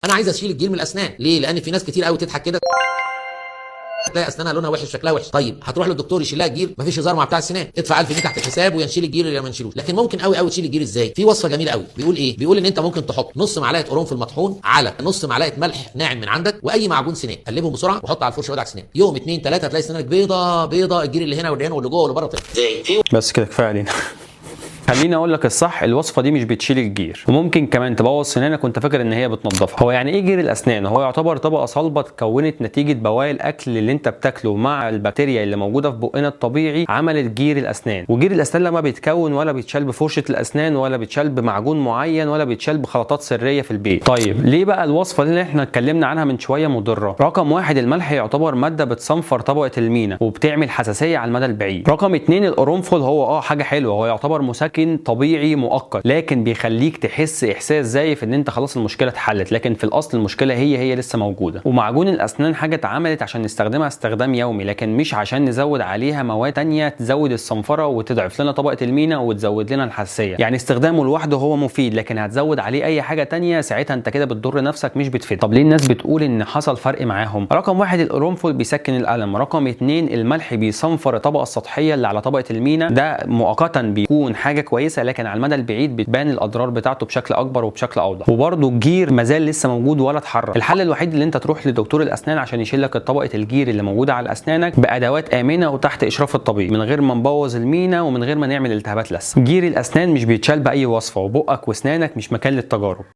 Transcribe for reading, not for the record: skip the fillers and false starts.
انا عايز اشيل الجير من الاسنان ليه؟ لان في ناس كتير قوي تضحك كده تلاقي اسنانها لونها وحش، شكلها وحش. طيب هتروح للدكتور يشيل لها الجير، مفيش هزار مع بتاع السنان، ادفع 1000 جنيه تحت الحساب وينشيل الجير اللي ما نشيلوش. لكن ممكن قوي قوي تشيل الجير ازاي؟ في وصفه جميلة قوي، بيقول ايه؟ بيقول ان انت ممكن تحط نص معلقه قرنفل مطحون على نص معلقه ملح ناعم من عندك واي معجون سنان، قلبهم بسرعة وحط على الفرشة بتاعك سنان، يوم 2 3 هتلاقي سنانك بيضة بيضة، الجير اللي هنا واللي هنا واللي جوه واللي بره طلع. بس كده كفاية علينا. خليني اقول لك الصح، الوصفة دي مش بتشيل الجير، وممكن كمان تبوظ سنانك وانت فاكر ان هي بتنضفها. هو يعني ايه جير الاسنان؟ هو يعتبر طبقه صلبه اتكونت نتيجة بواقي الاكل اللي انت بتاكله مع البكتيريا اللي موجودة في بقنا الطبيعي، عملت جير الاسنان. وجير الاسنان لما بيتكون ولا بيتشال بفرشه الاسنان ولا بيتشال بمعجون معين ولا بيتشال بخلطات سرية في البيت. طيب ليه بقى الوصفة اللي احنا اتكلمنا عنها من شوية مضرة؟ رقم 1، الملح يعتبر مادة بتصنفر طبقه المينا وبتعمل حساسية على المدى البعيد. رقم 2، القرنفل هو حاجة حلوة، هو يعتبر مسكن طبيعي مؤقت، لكن بيخليك تحس احساس زايف ان انت خلاص المشكلة اتحلت، لكن في الاصل المشكلة هي لسه موجودة. ومعجون الاسنان حاجة اتعملت عشان نستخدمها استخدام يومي، لكن مش عشان نزود عليها مواد تانية تزود الصنفره وتضعف لنا طبقه المينا وتزود لنا الحساسية. يعني استخدامه لوحده هو مفيد، لكن هتزود عليه اي حاجة تانية ساعتها انت كده بتضر نفسك مش بتفيد. طب ليه الناس بتقول ان حصل فرق معاهم؟ رقم 1، القرنفل بيسكن الالم. رقم 2، الملح بيصنفر الطبقة السطحية اللي على طبقه المينا، ده مؤقتا بيكون حاجة كويسة، لكن على المدى البعيد بتبان الاضرار بتاعته بشكل اكبر وبشكل اوضح. وبرده الجير مازال لسه موجود ولا اتحرك. الحل الوحيد اللي انت تروح لدكتور الاسنان عشان يشيل لك طبقه الجير اللي موجودة على اسنانك بادوات امنه وتحت اشراف الطبيب، من غير ما نبوظ المينا ومن غير ما نعمل التهابات لثه. جير الاسنان مش بيتشال باي وصفه، وبقك واسنانك مش مكان للتجارب.